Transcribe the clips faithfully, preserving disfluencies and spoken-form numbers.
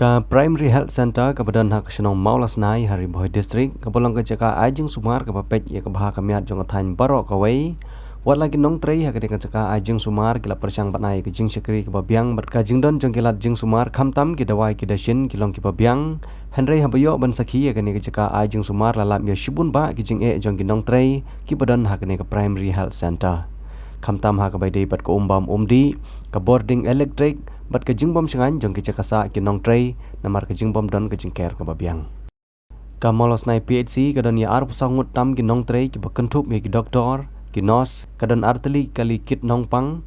Ka Primary Health Centre kaba don ha ka shnong Mawlasnai ha Ri Bhoi District, kaba long ka jaka ai jingsumar kaba peit ïa ka bha ka miat jong ka thaiñ baroh kawei. Wat la ki nongtrei ha kane ka jaka ai jingsumar ki la pyrshang ban ai ka jingshakri kaba biang bad ka jingdon jong ki lad jingsumar khamtam ki dawai ki dashin ki long kiba biang. Hynrei haba ïoh ban sakhi ïa kane ka jaka ai jingsumar la lap ïa shibun bah ki jingeh jong ki nongtrei kiba don ha kane ka Primary Health Centre. Khamtam ha kaba ïadei bad ka um bam um dih, ka bording elektrik, bad ka jingbym shngaiñ jong ki jaka sah ki nongtrei, namar ka jingbym don ka jingker kaba biang. Ka Mawlasnai P H C ka don ïa arphew saw ngut tam ki nongtrei kiba kynthup ïa ki doktor, ki nurse, ka don artylli kali kit nongpang.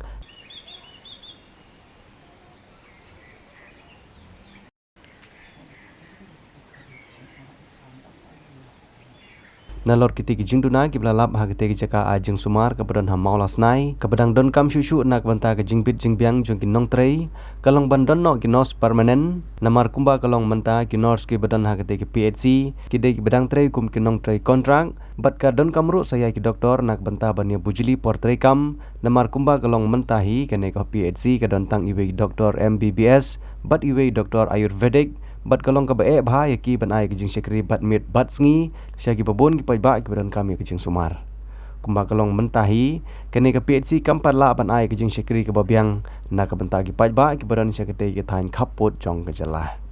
Nalor kitei ki jingduna kiba la lap ha katei ka jaka ai jingsumar kaba don ha Mawlasnai, kaba dang donkam shuh shuh na ka bynta ka jingbit jingbiang jong ki nongtrei, ka long ban don noh ki nurse permanent, namar kumba ka long mynta ki nurse kiba don ha katei ka P H C ki dei kiba dang trei kum ki nongtrei kontrak, bad ka donkam ruh sa ïa ki doktor na ka bynta ban ïa bujli por treikam, namar kumba ka long mynta hi kane ka P H C ka don tang iwei i doktor M B B S bad iwei i doktor Ayurvedic, bad ka long kaba eh bha ïa ki ban ai ka jingshakri bad miet bad sngi sha kiba bun ki paidbah kiba donkam ïa ka jingsumar. Kumba ka long mynta hi, kane ka P H C kam pat lah ban ai ka jingshakri kaba biang na ka bynta ki paidbah kiba don sha katei ka thaiñ khappud jong ka jylla.